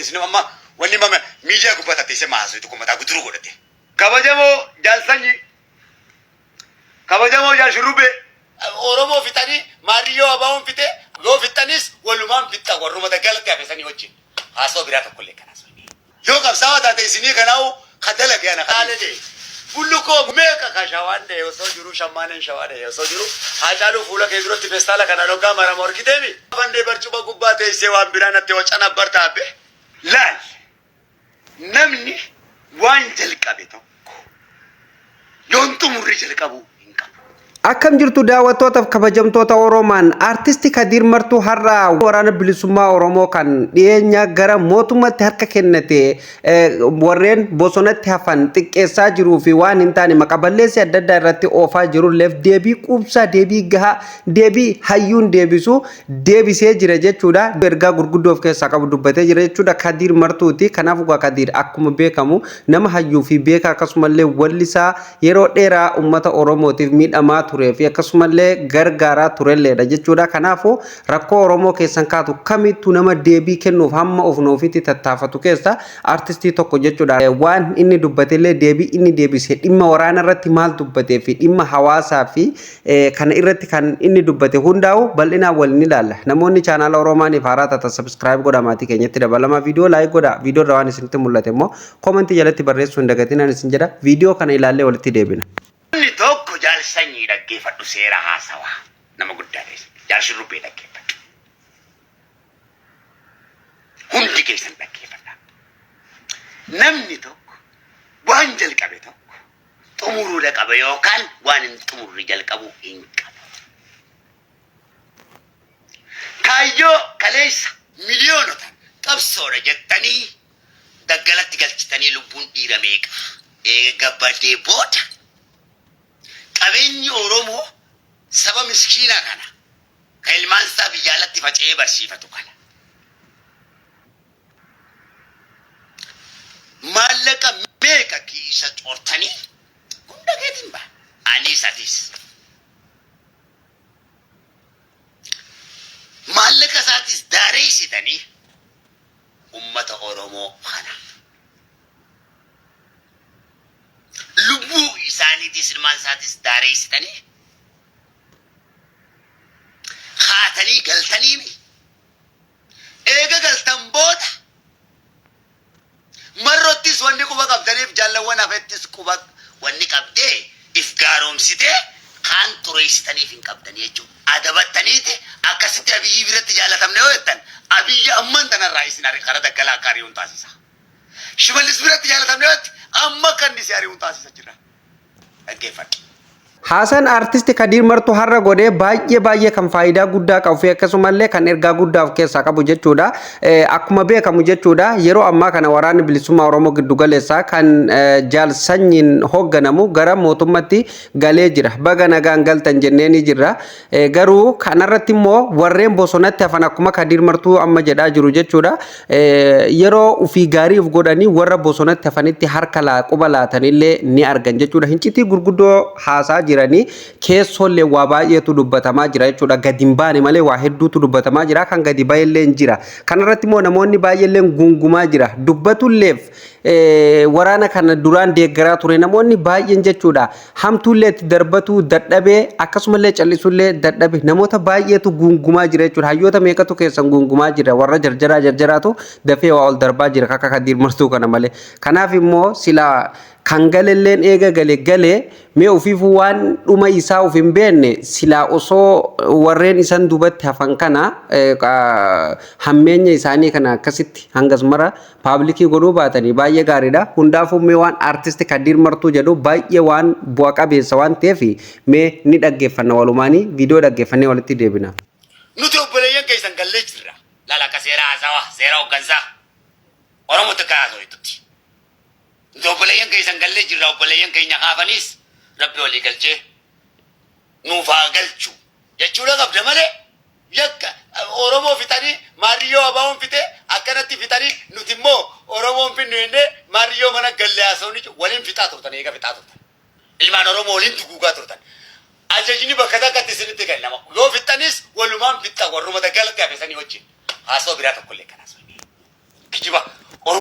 Isin amma wanni mama miidiyaa gubbaa tatteessee maasoo tokko mataa guduruu godhate. Kabajamoo Jaal Sanyii, kabajamoo Jaal Shurrubbee. Oromoo fixanii maariyyoo ABOn fixe, yoo fixanis walumaan fixa warruma daggalatti hafe sanii wajjin. Haasoo biraa tokkollee kan haasoo. Yoo qabsaa'aa taate isinii kanaa'u ka dalage ana kaale jee. Bullukoo meeqa ka shawaan dha'e osoo jiru, shammaaneen shawaa dha'e osoo jiru, Haacaaluu fuula kee duratti feestaala kanaan hoggaa maramu argiteemi. Fandee barcuma gubbaa teessee waan biraa natti waca nabbar taabbe. Laal, namni waan jalqabe tokko yoon xumurri jalqabuu hin qabu. Akkam jirtu daawwattootaaf kabajamtoota Oromaan? Artisti Kadiir Martuu har'a Waraana Bilisummaa Oromoo kan dhiyeenya gara mootummaatti harka kennate warreen bosonatti hafan xiqqeessaa jiruu fi waan hin taane maqa balleessi adda addaa irratti oofaa jirulleef deebii quubsaa, deebii gahaa, deebii hayyuun deebisu deebisee jira jechuudha. Ergaa gurguddoo of keessaa qabu dubbatee jira jechuudha Kadiir Martuuti. Kanaaf egaa Kadiir akkuma beekamu nama hayyuu fi beekaa, akkasumallee wallisaa yeroo dheeraa uummata Oromootiif miidhamaa turee fi akkasumallee gargaaraa turelleedha jechuudha. Kanaafuu rakkoo Oromoo keessan kaatu kamittuu nama deebii kennuuf hamma of ofiitti tattaafatu keessa artistii tokko jechuudha. Waan inni dubbatellee, deebii inni deebise, dhimma waraana irratti maal dubbatee fi dhimma hawaasaa fi kana irratti kan inni dubbate hundaa'u bal'inaan waliin ilaalla. Namoonni chaanaala Oromaaniif haaraa taatan subscribe godhaa, maatii keenyatti dabalamaa, viidiyoo like godhaa, viidiyoo irra waan isinitti mul'ate immoo koomentii jalatti barreessuu hin dagatinaan isin jedha. Viidiyoo kana ilaallee walitti deebina. Namni tokko, Jaal Sanyii dhaggeeffadhu, seera haasawaa nama guddaa ta'e, Jaal Shurrubbee dhaggeeffadhu. Hundi keessan dhaggeeffadha. Namni tokko waan jalqabe tokko xumuruudha qaba yookaan waan hin xumurre jalqabuu hin qabu. Kaayyoo kaleessa miliyoonota qabsoodha jettanii daggalatti galchitanii, lubbuun dhiira meeqa eega badee booda, qabeenyi Oromoo saba miskiinaa kana kan ilmaan isaa biyya alatti faca'ee barsiifatu kana, maallaqa meeqa kiisa cortanii, hunda keetiin ba'a. Anis atis. Maallaqa isaatis daareessitanii ummata Oromoo kana. Lubbuu isaaniitis ilmaan isaatis daareessitanii kaatanii galtaniimi. Eega galtan booda Marrottis wanni quba qabdaniif, jaallawwan hafettis quba wanni qabdee if gaaromsitee kaan xureessitaniif hin qabdanii jechuudha. Adabattaniiti akkasitti Abiyyii biratti jaalatamne yoo jettan, Abiyyi amman tanarraa isin kara daggalaa akka ari'uun taasisa. Shimallis biratti jaalatamne yoo jette, amma akka inni si ari'uun taasisa jira. Dhaggeeffadhu. Haasaan artisti Kadiir Martuu har'a godhee baay'ee baay'ee kan faayidaa guddaa qabu fi akkasumallee kan ergaa guddaa of keessaa qabu jechuudha. Akkuma beekamu jechuudha, yeroo ammaa kana Waraanni Bilisummaa Oromoo giddu galeessaa kan Jaal Sanyiin hoogganamu gara mootummatti galee jira. Baga nagaan galtan jennee ni jirra. Garuu kanarratti immoo warreen bosonatti hafan, akkuma Kadiir Martuu amma jedhaa jiru jechuudha, yeroo ofii gaarii of godhanii warra bosonatti hafanitti harka quba laatanillee ni argan jechuudha. Hincitii gurguddoo haasaa jiranii keessoollee waa baay'eetu dubbatamaa jira jechuudha. Gadi hin baane malee waa hedduutu dubbatamaa jira. Kan gadi ba'ellee hin jira. Kanarratti immoo namoonni baay'eellee gungumaa jira. Dubbatulleef waraana kana duraan deeggaraa ture namoonni baay'een jechuudha. Hamtuullee itti darbatu dadhabee, akkasumallee callisullee dadhabe, namoota baay'eetu guungumaa jira jechuudha. Hayyoota meeqatu keessan guungumaa jira? Warra jarjaraa jarjaraatu dafee waa ol darbaa jira akka Kadiir Martuu kana malee. Kanaaf immoo silaa kan galelleen eega gale galee mee ofiifuu waan dhuma isaa of hin beekne, silaa osoo warreen isan duubatti hafan kana hammeenya isaanii kana akkasitti hangas mara paablikii godhuu baatanii baay'ee gaariidha. Hundaafuu mee waan artist Kadiir Martuu jedhu baay'ee waan bu'a qabeessa waan ta'eef mee ni dhaggeeffanna walumaanii, viidiyoo dhaggeeffannee walitti deebina. Nuti obboleeyyan keessan gallee jirra. Laala, akka seera haasawaa, seera hooggansaa Oromootti akka haasawitutti. Nuti obboleeyyan keessan gallee jirra, obboleeyyan keenya kaafanis Rabbi walii galchee nuuf haa galchu jechuudha qabda malee, yakka Oromoo fixanii, maariyyoo ABOn fixe akkanatti fixanii, nuti immoo Oromoon finnu jennee maariyyoo mana galle haasawni waliin fixaa turtan, eega fixaa turtan. Ilmaan Oromoo waliin duguugaa turtan. Ajajni bakka takkatti isinitti kennama. Yoo fixanis walumaan fixa warruma daggalatti hafe sanii wajjin. Haasoo biraa tokkollee kan haasofne. Kijiba.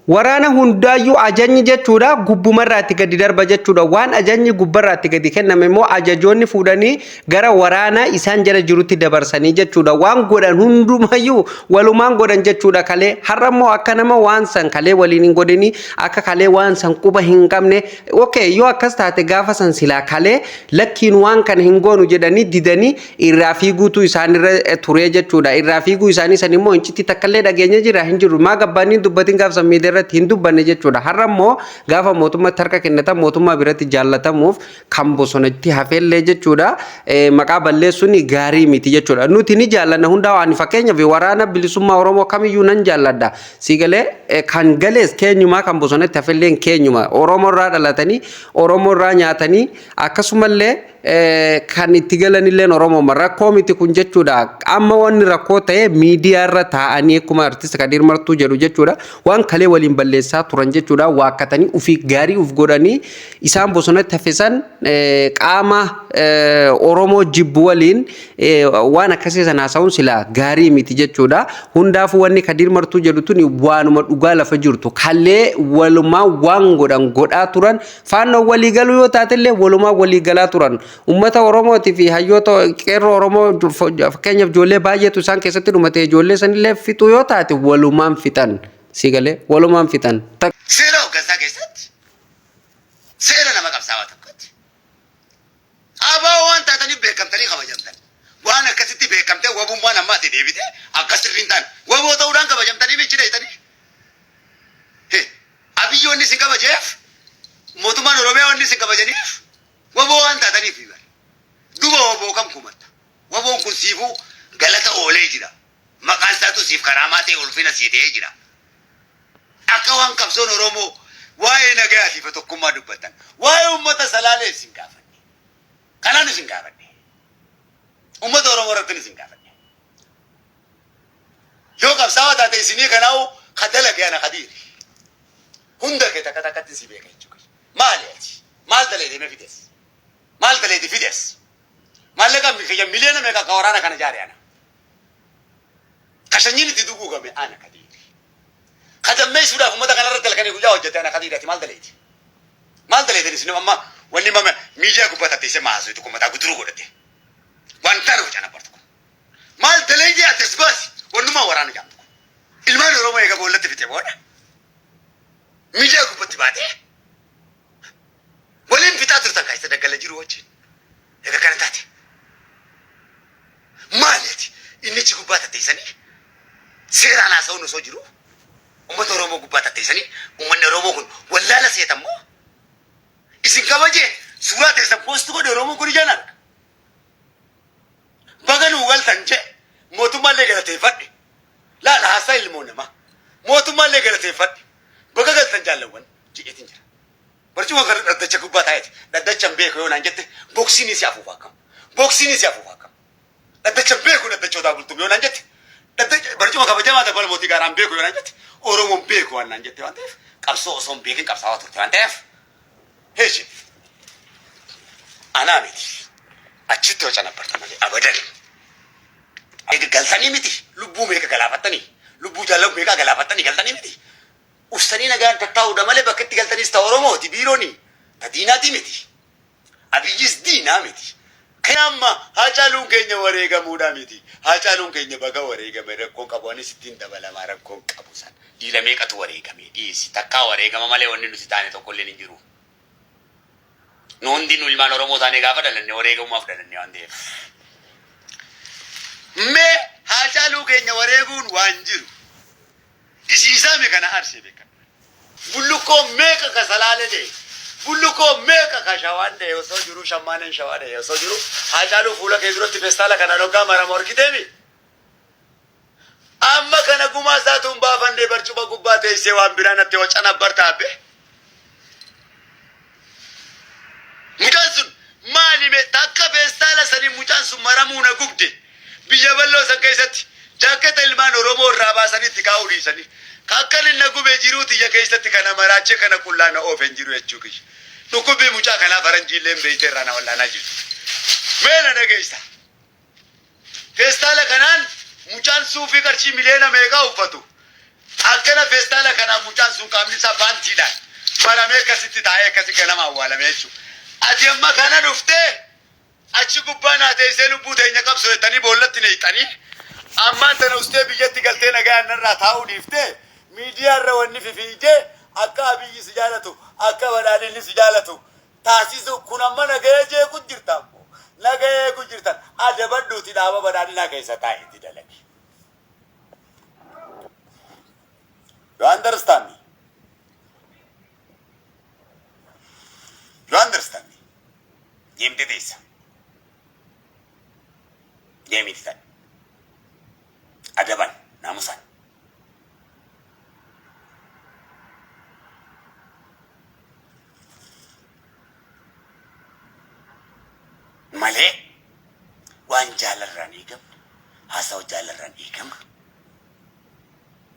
Waraana hundaayyuu ajajni jechuudha gubbumarraatti gadi darba jechuudha. Waan ajajni gubbarraatti gadi kenname immoo ajajoonni fuudhanii gara waraana isaan jala jirutti dabarsanii jechuudha. Waan godhan hundumayyuu walumaan godhan jechuudha kalee. Har'a immoo akka nama waan san kalee waliin hin godhini, akka kalee waan san quba hin qabne. Okay, yoo akkas taate gaafa san silaa kalee lakkiin waan kana hin goonu jedhanii didanii irraa fiiguutu isaanirra ture jechuudha. Irraa fiiguu isaanii san immoo incitti takkallee dhageenya jira hin jiru. Maa gabbaanii dubbatin gaaf san miidiyaa irratti hin dubbanne jechuudha. Har'a immoo gaafa mootummatti harka kennatan mootummaa biratti jaallatamuuf kan bosonatti hafellee jechuudha. Maqaa balleessuun gaarii miti jechuudha. Nuti ni jaallanna hundaa, ani fakkeenyaaf waraana bilisummaa Oromoo kamiyyuu nan jaalladha. Si galee, kan galees keenyumaa, kan bosonatti hafellee keenyuma. Oromoo irraa dhalatanii, Oromoo irraa nyaatanii, akkasumallee kan itti galanilleen Oromooma. Rakkoo miti kun jechuudha. Amma wanni rakkoo ta'e miidiyaa irra taa'anii akkuma artist Kadir Martuu jedhu jechuudha. Waan kalee waliin balleessaa turan jechuudha. Waakkatanii ofii gaarii uf godhanii isaan bosonatti hafesan qaama Oromoo jibbu waliin waan akkasii sana haasa'uun silaa gaarii miti jechuudha. Hundaafuu wanni Kadir Martuu jedhu tuni waanuma dhugaa lafa jirtu. Kalee walumaa waan godhan godhaa turan, faannoo walii galuu yoo taatellee walumaa walii galaa turan. Uummata Oromootii fi hayyoota qeerroo Oromoo, fakkeenyaaf ijoollee baay'eetu isaan keessatti dhumate, ijoollee sanillee fixuu yoo taate walumaan fixan. Si galee, walumaan fixan. Seera hooggansaa keessatti, seera nama qabsaawaa tokkotti, abaa waan taataniif beekamtanii kabajamtan. Waan akkasitti beekamtee wabummaan amma ati deebite akka sirrii hin taane, waboo ta'uudhaan kabajamtanii michi dheeytanii. Abiyyi wanni isin kabajeef, mootummaan Oromiyaa wanni isin kabajaniif waboo waan taataniif bara. Duba waboo kam kumatta? Waboon kun siifuu galata oolee jira. Maqaan isaatu siif karaamaa ta'e, ulfina sii ta'ee jira. Akka waan qabsoon Oromoo waa'ee nagayaa fi tokkummaa dubbattan, waa'ee uummata Salaalee isin gaafanne. Kanaan isin gaafadhe. Uummata Oromoo irratti isin gaafadhe. Yoo qabsaa'aa taate isinii kanaa'u ka dalage ana Kadiiri. Hunda kee takka takkatti si beeka jechuudha. Maali ati? Maal daleedee mee fides? Maal daleedi fides? Maallaqa kiyya miliyoona meeqa ka waraana kana jaare ana. Ka sanyiin itti duguugame ana Kadiiri. Ka dammeessuudhaaf uummata kanarratti halkanii guyyaa hojjete ana Kadiiri, ati maal daleeti? Maal daleetin isin amma wanni mama miidiyaa gubbaa tatteessee maasuu tokko mataa guduruu godhate. Waan taane hojjana bartu kun. Maal daleetii ati as baasi wannumaa waraana jaamtu kun. Ilmaan Oromoo eega boollatti fixe booda miidiyaa gubbatti baatee waliin fixaa turtan kaayisa daggala jiru wajjin. Eega kana taate. Maali ati innichi gubbaa tatteessanii seeraan haasa'uun osoo jiru uummata Oromoo gubbaa tatteessanii uummanni Oromoo kun wallaala seetammoo isin kabajee suuraa teessan post godhe, Oromoon kun ijaan arga. Baga nuu galtan jee mootummaallee galateeffadhe. Laala haasaa ilmoo namaa. Mootummaallee galateeffadhe. Baga galtan jaallawwan jedheetiin jira. Barcuma kana dhaddacha gubbaa taa'eeti. Dhaddacha hin beeku yoo naan jette boksiin si afuufa akkam. Boksiin si afuufa akkam. Dhaddacha hin beeku, dhaddachootaa bultum yoo naan jette. Dhaddacha barcuma kabajamaa dabbala mootii gaaraan beeku yoo naan jette. Oromoon beeku waan naan jette waan ta'eef, qabsoo osoo hin beekin qabsaawaa turte waan ta'eef. Heeshi. Anaa miti. Achitti waca nabbarta malee abadan. Eega galtanii miti, lubbuu meeqa galaafattanii, lubbuu jaallahu meeqa galaafattanii galtanii miti. Ussanii nagaan tattaa'uudha malee bakka itti galtanis ta Oromooti biirooni ta diinaatii miti. Abiyyis diinaa miti. Kee amma Haacaaluun keenya wareegamuudha miti. Haacaaluun keenya baga wareegame, rakkoon qabu, anis ittiin dabalamaa, rakkoon qabu san. Dhiira meeqatu wareegame dhiisi, takkaa wareegama malee wanni nuti taane tokkolleen hin jiru. Nu hundinuu ilmaan Oromoo taanee gaafa dhalanne wareegamumaaf dhalanne waan ta'eef. Mee Haacaaluu keenya wareeguun waan jiru. Isiisaame kana arsee beekan. Bullukkoo meeqa ka Salaale ta'e, bullukkoo meeqa ka Shawaan ta'e osoo jiru, shammaaneen Shawaa ta'e osoo jiru, Haacaaluu fuula kee duratti feestaala kana dhoggaa maramu argiteemi. Amma kana gumaa isaatu hin baafannee barcuma gubbaa teessee waan biraa natti waca nabbar taabbe. Mucaan sun maali mee takka feestaala sanii mucaan sun maramuu na gubde. Biyya bal'oo san keessatti jaakketa ilmaan Oromoo irraa baasanii itti kaa'uu dhiisanii. Akkan inni na gube jiruu tiyya keessatti kana maraachee kana qullaa na oofe hin jiru jechuu kiyya. Dhukkubbii mucaa kanaa faranjiilleen beeytee irraa na wal'aanaa jirti. Mee na dhageessa. Feestaala kanaan mucaan suufii qarshii miliyoona meeqaa uffatu. Akkana feestaala kanaan mucaan sun qaamni isaa baantiidhaan maramee akkasitti taa'ee akkasi ganama awwaalame jechuudha. Ati amma kana dhuftee achi gubbaa naa teessee lubbuu teenya qabsoo jettanii boollatti neeyxanii, ammaan tana ustee biyyatti galtee nagayaan narraa taa'uu dhiiftee miidiyaa irra wanni fifiigdee akka Abiyyi si jaalatu, akka badhaadhinni si jaalatu taasisu kun, amma nagaya jeequ jirta, ammoo nagaya eegu jirtan. Adabadhuuti dhaaba badhaadhinaa keessa taa'iitti dalagi. You understand me? You understand me? Deemtee teessa. Deemiti tan. Adaban naamusaan. Malee waan jaalarraan eegamne, haasawa jaalarraan eegamne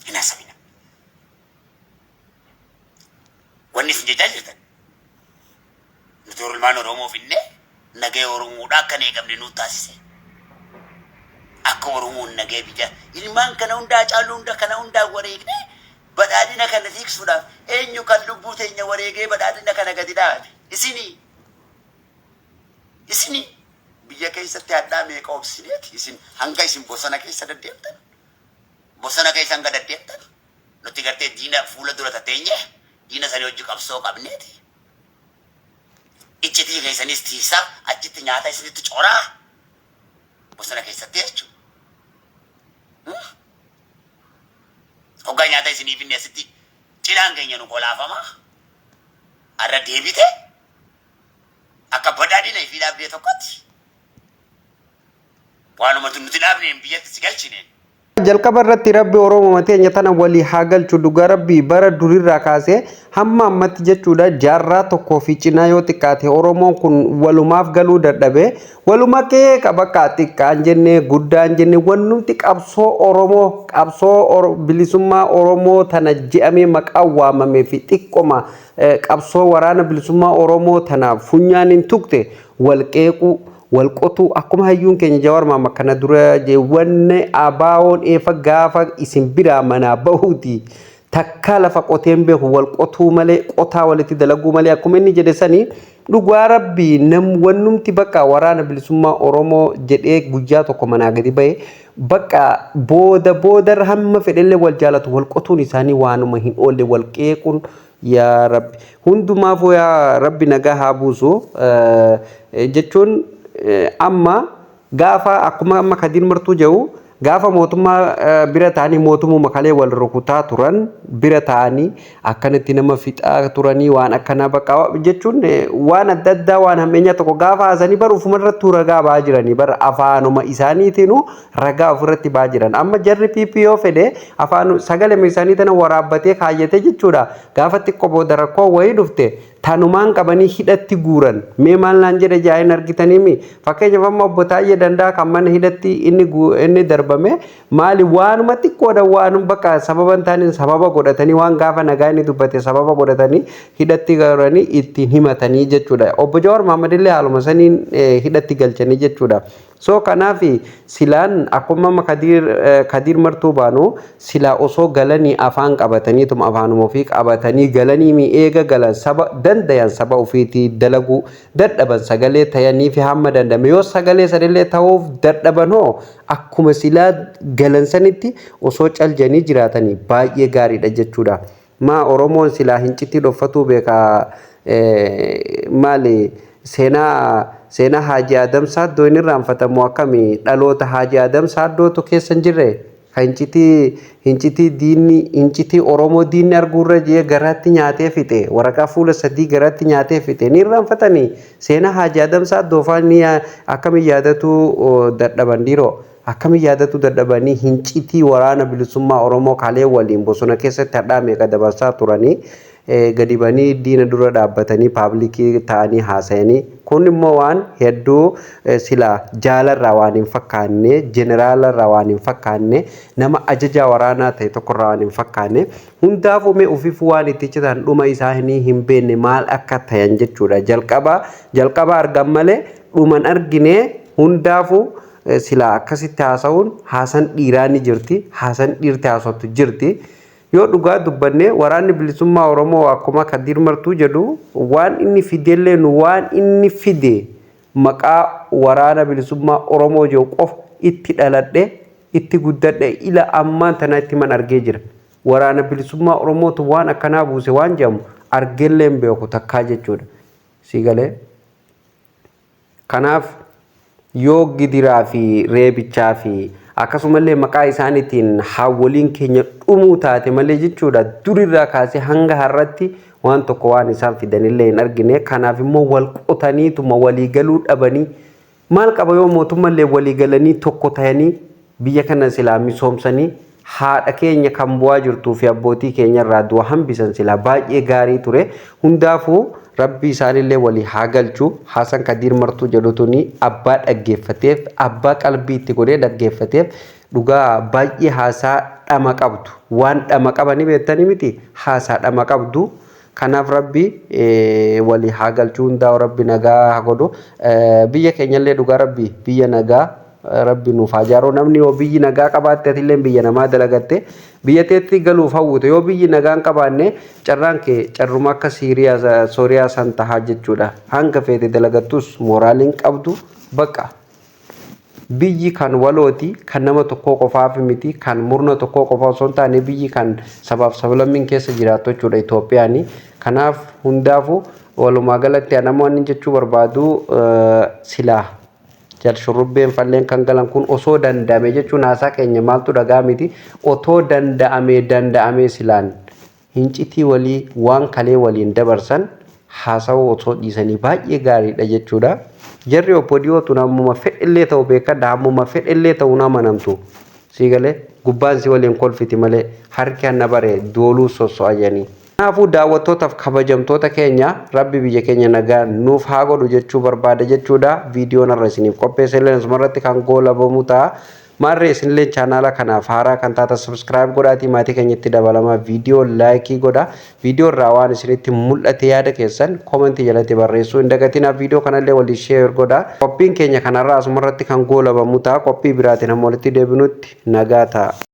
hin haasawina. Wanni isin jechaa jirtan nuti ilmaan Oromoo finnee nagaya Oromoodhaa akka hin eegamne nu taasise. Akka Oromoon nagaya biyya ilmaan kana hundaa caaluu hunda kana hundaa wareegne badhaadhina kana tiksuudhaaf, eenyu kan lubbuu teenya wareegee badhaadhina kana gadi dhaabe? Isinii. Isinii biyya keessatti hadhaa meeqa obsineeti isin hanga isin bosona keessa deddeemtan, bosona keessa hanga deddeemtan, nuti gartee diina fuula dura tateenye diina sanii hojii qabsoo qabneeti. Iccitii keessanis tiisaa achitti nyaata isinitti coraa bosona keessatti jechuudha. Hoggaa nyaata isiniif inni asitti cidhaan keenya nu kolaafamaa. Har'a deebite akka badhaadhina ifii dhaabdee tokkotti waanuma nuti dhaabneen biyyatti si galchineen. Jalqaba irratti Rabbi Oromoo teenya tana walii haa galchu. Dhugaa Rabbii, bara durirraa kaasee hamma ammatti jechuudha, jaarraa tokkoo fi cinaa yoo xiqqaate Oromoon kun walumaaf galuu dadhabe. Waluma qeeqa bakka, xiqqaan jenne guddaan jenne, wannumti qabsoo Oromoo, qabsoo bilisummaa Oromoo tana je'amee maqaan waamamee fi xiqqoma qabsoo waraana bilisummaa Oromoo tana funyaan hin tuqxe wal qeequu, wal qotuu. Akkuma hayyuun keenya Jawaar Maamma kana dura wanne abaawoon eefa gaafa isin biraa manaa bahuuti takkaa lafa qoteen beeku, wal qotuu malee, qotaa walitti dalaguu malee, akkuma inni jedhe sanii. Dhugaa Rabbii, nam wannumti bakka waraana bilisummaa Oromoo jedhee guyyaa tokko manaa gadi bahe bakka booda boodarra hamma fedhellee wal jaalatu wal qotuun isaanii waanuma hin oolle, wal qeequun. Yaa Rabbi, hundumaafuu yaa Rabbi nagaa haa buusu jechuun, amma gaafa akkuma amma Kadiir Martuu jedhu, gaafa mootummaa bira ta'anii mootummuma kalee wal rukutaa turan bira ta'anii akkanatti nama fixaa turanii, waan akkanaa bakka jechuun waan adda addaa, waan hammeenyaa tokko gaafa haasanii bar ufuma irrattuu ragaa ba'aa jiranii bar, afaanuma isaaniitiinuu ragaa ofirratti ba'aa jiran. Amma jarri PP yoo fedhe afaan sagalee isaanii tana waraabbatee kaayyatee jechuudha. Gaafa xiqqoo booda rakkoo wayii dhufte tanumaan qabanii hidhatti guuran. Mee maal naan jedhe jaa'in argitaniimi? Fakkeenyaaf amma obbo Taayyee Danda'a kan mana hidhatti inni darbame maali? Waanuma xiqqoodha, waanuma bakka sababa hin taaneen sababa godhatanii, waan gaafa nagaa inni dubbate sababa godhatanii hidhatti guuranii ittiin himatanii jechuudha. Obbo Jawaar Mohaammed illee haaluma saniin hidhatti galchanii jechuudha. So kanaaf silaan akkuma amma Kadiir Martuu baanu, silaa osoo galanii afaan qabataniituma afaanuma ofii qabatanii galanii mi eega galan saba dandayan saba ofiitii dalaguu dadhaban, sagalee tayanii fi hamma dandame yoo sagalee sanillee ta'uuf dadhaban hoo, akkuma silaa galan sanitti osoo caljanii jiraatanii baay'ee gaariidha jechuudha. Maa Oromoon silaa hincitii dhoffatuu beekaa? Maali, seenaa Haaji Adam Saaddoo hin irraanfatamu? Akkami dhaloota Haaji Adam Saaddootu keessa hin jirre ka hincitii diinni, hincitii Oromoo diinni arguurra jee garaatti nyaatee fixe, waraqaa fuula 3 garaatti nyaatee fixe ni irraanfatanii? Seenaa Haaji Adam Saaddoo faa ni akkamiin yaadatuu dadhaban dhiiroo? Akkamiin yaadatuu dadhabanii hincitii waraana bilisummaa Oromoo kalee waliin bosona keessatti hadhaa meeqa dabarsaa turanii gadi banii diina dura dhaabbatanii public ta'anii haasayanii? Kun immoo waan hedduu sila jaalarraa waan hin fakkaanne, jeneraalarraa waan hin fakkaanne, nama ajajaa waraanaa ta'e tokkorraa waan hin fakkaanne. Hundaafuu mee ofiifuu waan itti citan dhuma isaanii hin beekne maal akka tayan jechuudha. Jalqaba jalqaba argan malee dhuman argine. Hundaafuu silaa akkasitti haasa'uun haasan dhiiraa ni jirti, haasan dhiirti haasoftu jirti. Yoo dhugaa dubbanne, Waraanni Bilisummaa Oromoo akkuma Kadiir Martuu jedhu, waan inni fidellee nu waan inni fide maqaa Waraana Bilisummaa Oromoo jedhu qofa itti dhaladhe, itti guddadhe, ila ammaan tanaa itti man argee jira. Waraana Bilisummaa Oromootu waan akkanaa buuse waan jedhamu argellee hin beeku takkaa jechuudha. Si galee? Kanaaf yoo gidiraa fi reebichaa fi akkasumallee maqaa isaaniitiin haawwoliin keenya dhumuu taate malee jechuudha, durirraa kaasee hanga har'atti waan tokko waan isaan fidanillee hin argine. Kanaaf immoo wal qotaniituma walii galuu dhabanii, maal qaba yoo mootummallee walii galanii tokko ta'anii biyya kana silaa misoomsanii, haadha keenya kan bu'aa jirtuu fi abbootii keenya irraa du'a hambisan, silaa baay'ee gaarii ture. Hundaafuu Rabbi isaanillee walii haa galchu. Haasan Kadiir Martuu jedhu tuni abbaa dhaggeeffateef, abbaa qalbii itti godhee dhaggeeffateef, dhugaa baay'ee haasaa dhama qabdu. Waan dhama qabanii beektanii miti, haasaa dhama qabdu. Kanaaf Rabbi walii haa galchu, hundaa'u Rabbi nagaa haa godhu. Biyya keenyallee dhugaa Rabbi biyya nagaa Rabbi nuuf haa jaaru. Namni yoo biyyi nagaa qabaatte, atillee biyya namaa dalagatte biyya teetti galuuf hawwite. Yoo biyyi nagaa hin qabaanne, carraan kee carruma akka Siiriyaa Sooriyaa san tahaa jechuudha. Hanga feete dalagattus mooraaliin qabdu baqa. Biyyi kan walooti, kan nama tokkoo qofaaf miti, kan murna tokkoo qofa osoo hin taane, biyyi kan sabaaf sablammiin keessa jiraattu jechuudha Itoophiyaani. Kanaaf hundaafuu walumaa galatti namoonni jechuu barbaadu, silaa jal shurrubbeen falleen kan galan kun osoo danda'ame jechuun, haasaa keenya maaltu dhagaa miti, otoo danda'ame danda'amee silaan hincitii walii waan kalee waliin dabarsan haasawuu osoo dhiisanii baay'ee gaariidha jechuudha. Jarri OPDO tun hammuma fedhillee ta'u beekadha, hammuma fedhillee ta'u hin amanamtu. Sii galee, gubbaan si waliin kolfiti malee harki hanna bare dooluu sosso'a jedhanii. Kanaafuu daawwattootaaf kabajamtoota keenya, Rabbi biyya keenya nagaa nuuf haa godhu jechuu barbaada jechuudha. Viidiyoon har'a isiniif qopheesse illee asumarratti kan goolabamu ta'a. Maarree isinillee chaanaala kanaaf haaraa kan taatan subscribe godhaatii maatii keenyatti dabalamaa, viidiyoo like godha. Viidiyoo irraa waan isinitti mul'ate yaada keessan comment jalatti barreessuu hin dagatinaa. Viidiyoo kanallee walii share godha. Qophiin keenya kanarraa asumarratti kan goolabamu ta'a. Qophii biraatiin hamma walitti deebinutti nagaa ta'a.